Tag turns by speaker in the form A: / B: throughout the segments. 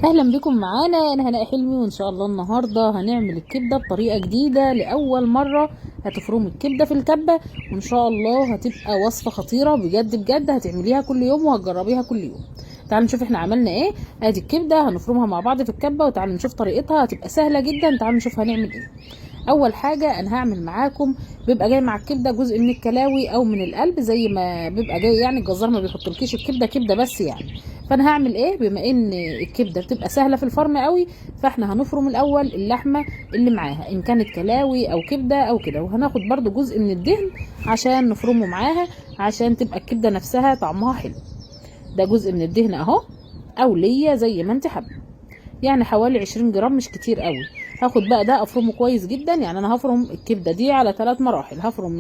A: اهلا بكم معانا. انا هناء حلمي، وان شاء الله النهارده هنعمل الكبده بطريقة جديدة لاول مرة. هتفرم الكبده في الكبه، وان شاء الله هتبقى وصفه خطيرة بجد بجد، هتعمليها كل يوم وهتجربيها كل يوم. تعالوا نشوف احنا عملنا ايه. ادي الكبده هنفرمها مع بعض في الكبه، وتعالوا نشوف طريقتها، هتبقى سهلة جدا. تعالوا نشوف هنعمل ايه. اول حاجة انا هعمل معاكم، بيبقى جاي مع الكبده جزء من الكلاوي او من القلب زي ما بيبقى جاي، يعني الجزار ما بيحطلكيش الكبده كبده بس يعني. فانا هعمل ايه؟ بما ان الكبده بتبقى سهلة في الفرم قوي، فاحنا هنفرم الاول اللحمة اللي معاها، ان كانت كلاوي او كبده او كده، وهناخد برضو جزء من الدهن عشان نفرمه معاها عشان تبقى الكبده نفسها طعمها حلو. ده جزء من الدهن اهو، او ليا زي ما انت حابة، يعني حوالي 20 جرام، مش كتير قوي. هاخد بقى ده افرمه كويس جدا. يعني انا هفرم الكبده دي على 3 مراحل. هفرم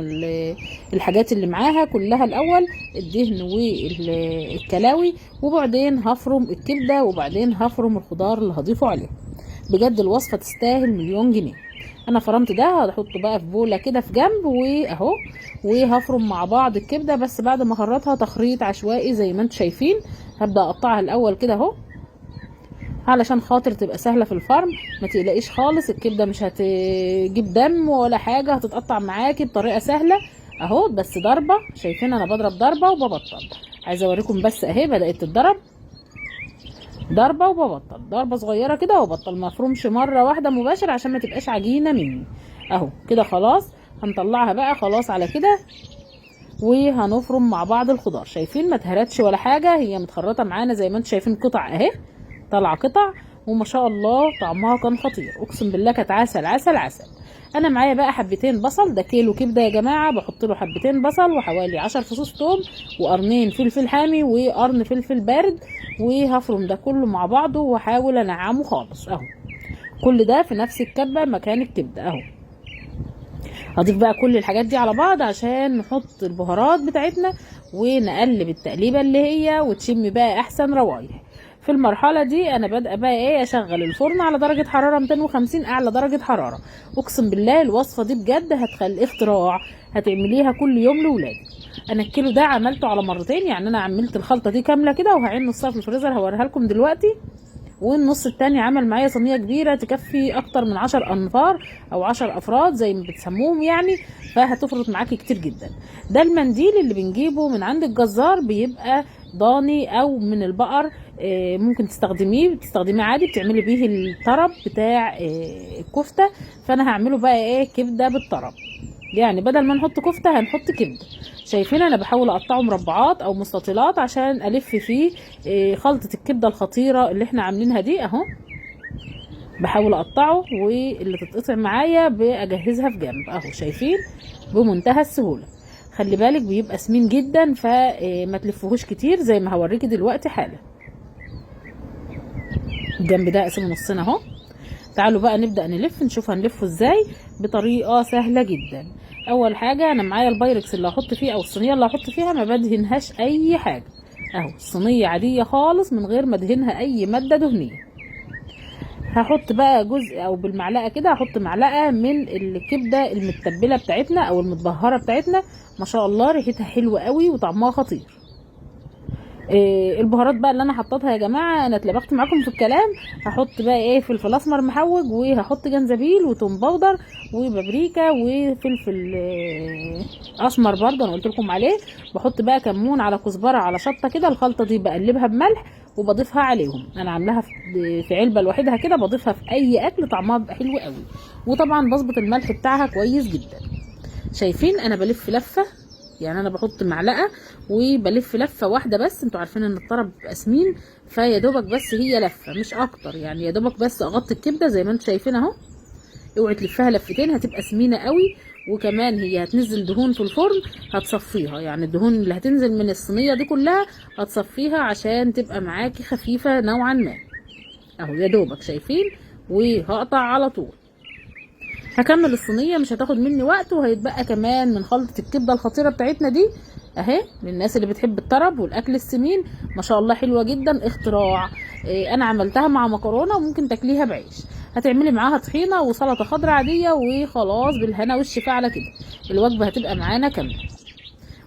A: الحاجات اللي معاها كلها الاول، الدهن والكلاوي، وبعدين هفرم الكبده، وبعدين هفرم الخضار اللي هضيفه عليه. بجد الوصفة تستاهل مليون جنيه. انا فرمت ده، هحطه بقى في بوله كده في جنب واهو، وهفرم مع بعض الكبده، بس بعد ما اخرطها تخريط عشوائي زي ما انتم شايفين. هبدا اقطعها الاول كده اهو علشان خاطر تبقى سهلة في الفرم. ما تقلقيش خالص، الكبده مش هتجيب دم ولا حاجة، هتتقطع معاكي بطريقة سهلة اهو. بس ضربه، شايفين انا بضرب ضربه وببطل. عايزه اوريكم بس اهي بدات تتضرب ضربه وببطل، ضربه صغيرة كده وببطل، ما افرمش مرة واحدة مباشر عشان ما تبقاش عجينه مني اهو كده. خلاص هنطلعها بقى خلاص على كده، وهنفرم مع بعض الخضار. شايفين ما اتهرتش ولا حاجة، هي متخرطه معانا زي ما انتم شايفين، قطع اهي طالعه قطع، وما شاء الله طعمها كان خطير، اقسم بالله كانت عسل عسل عسل. انا معايا بقى حبتين بصل، ده كيلو كبده يا جماعة، بحط له حبتين بصل وحوالي 10 فصوص توم وقرنين فلفل حامي وقرن فلفل بارد، وهفرم ده كله مع بعضه واحاول انعمه خالص اهو. كل ده في نفس الكبه مكان الكبده اهو. هضيف بقى كل الحاجات دي على بعض عشان نحط البهارات بتاعتنا ونقلب التقليبه اللي هي وتشم بقى احسن روايح. في المرحلة دي انا بادئه بقى ايه، اشغل الفرن على درجه حرارة 250، اعلى درجه حرارة. اقسم بالله الوصفة دي بجد هتخلي اختراع، هتعمليها كل يوم لولادك. انا الكيلو ده عملته على مرتين، يعني انا عملت الخلطة دي كاملة كده وهعين نصها في الفريزر، هوريها لكم دلوقتي. والنص التاني عمل معايا صينية كبيرة تكفي اكتر من 10 انفار او 10 افراد زي ما بتسموهم يعني، فهتفرط معاكي كتير جدا. ده المنديل اللي بنجيبه من عند الجزار، بيبقى ضاني او من البقر، ممكن تستخدميه، بتستخدميه عادي، بتعملي بيه الطرب بتاع الكفتة. فانا هعمله بقى ايه، كبده بالطرب، يعني بدل ما نحط كفته هنحط كبده. شايفين انا بحاول اقطعه مربعات او مستطيلات عشان الف فيه خلطه الكبده الخطيرة اللي احنا عاملينها دي اهو. بحاول اقطعه، واللي تتقطع معايا باجهزها في جنب اهو، شايفين بمنتهى السهولة. خلي بالك بيبقى سمين جدا، فما تلفهوش كتير زي ما هوريكي دلوقتي حالا. الجنب ده اقسمه نصين اهو. تعالوا بقى نبدأ نلف، نشوف هنلفه ازاي بطريقة سهلة جدا. اول حاجة انا معايا البايركس اللي هحط فيه او الصينية اللي هحط فيها، ما بدهنهاش اي حاجة اهو، الصينية عادية خالص من غير ما ادهنها اي مادة دهنية. هحط بقى جزء او بالمعلقة كده، هحط معلقة من الكبدة المتبلة بتاعتنا او المتبهرة بتاعتنا، ما شاء الله ريحتها حلوة قوي وطعمها خطير. البهارات بقى اللي انا حطيتها يا جماعة، انا اتلبخت معاكم في الكلام. هحط بقى ايه، فلفل اسمر محوج، وهحط جنزبيل وتوم بودر وبابريكا وفلفل اسمر برضه انا قلت لكم عليه. بحط بقى كمون على كزبره على شطه كده. الخلطة دي بقلبها بملح وبضيفها عليهم، انا عاملاها في علبة لوحدها كده، بضيفها في اي اكل، طعمها بيبقى حلو قوي. وطبعا بظبط الملح بتاعها كويس جدا. شايفين انا بلف لفه، يعني انا بحط معلقه وبلف لفه واحدة بس، انتوا عارفين ان الطرب بيبقى سمين، فيا دوبك بس هي لفه مش اكتر، يعني يا دوبك بس اغطي الكبده زي ما انتوا شايفين اهو. اوعي تلفها لفتين، هتبقى سمينه قوي، وكمان هي هتنزل دهون في الفرن هتصفيها، يعني الدهون اللي هتنزل من الصينية دي كلها هتصفيها عشان تبقى معاكي خفيفة نوعا ما اهو، يا دوبك شايفين. وهقطع على طول، هكمل الصينية مش هتاخد مني وقت، وهيتبقى كمان من خلطه الكبده الخطيرة بتاعتنا دي اهي، للناس اللي بتحب الطرب والاكل السمين، ما شاء الله حلوة جدا، اختراع. انا عملتها مع مكرونه وممكن تاكليها بعيش، هتعملي معاها طحينه وسلطة خضراء عادية، وخلاص بالهنا والشفا على كده، الوجبة هتبقى معانا كاملة.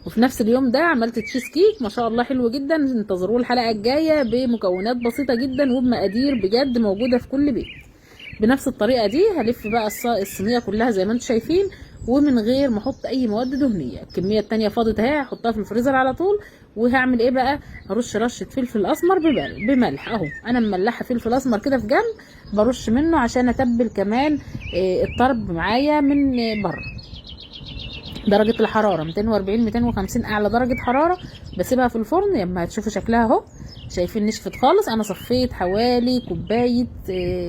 A: وفي نفس اليوم ده عملت تشيز كيك ما شاء الله حلو جدا، انتظروه الحلقة الجاية بمكونات بسيطة جدا وبمقادير بجد موجودة في كل بيت. بنفس الطريقة دي هلف بقى الصينية كلها زي ما انتم شايفين، ومن غير ما احط اي مواد دهنية. الكمية التانية فاضت اهي، هحطها في الفريزر على طول. وهعمل ايه بقى؟ هرش رشه فلفل اسمر بملح اهو، انا مملحه فلفل اسمر كده في جنب، برش منه عشان اتبل كمان الطرب معايا من بره. درجه الحرارة 240 250 اعلى درجه حرارة، بسيبها في الفرن. لما هتشوفوا شكلها اهو، شايفين نشفت خالص. انا صفيت حوالي كوباية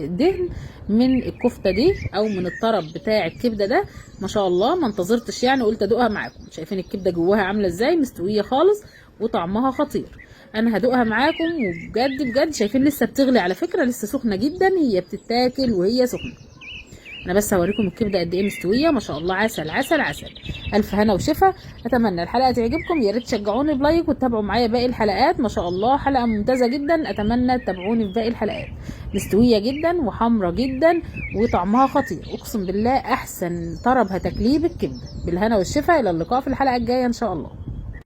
A: دهن من الكفتة دي او من الطرب بتاع الكبده ده، ما شاء الله ما انتظرتش يعني، قلت ادوقها معاكم. شايفين الكبده جواها عامله ازاي؟ مستوية خالص وطعمها خطير. انا هدوقها معاكم، وبجد بجد شايفين لسه بتغلي على فكرة، لسه سخنة جدا، هي بتتاكل وهي سخنة. انا بس هوريكم الكبده قد ايه مستوية ما شاء الله، عسل عسل عسل. الف هنا وشفا. اتمنى الحلقة تعجبكم، يا ريت تشجعوني ب like وتتابعوا معايا باقي الحلقات، ما شاء الله حلقة ممتازة جدا، اتمنى تتابعوني في باقي الحلقات. مستوية جدا وحمره جدا وطعمها خطير، اقسم بالله احسن طرب هتاكليه بالكبده. بالهنا والشفا، الى اللقاء في الحلقة الجاية ان شاء الله.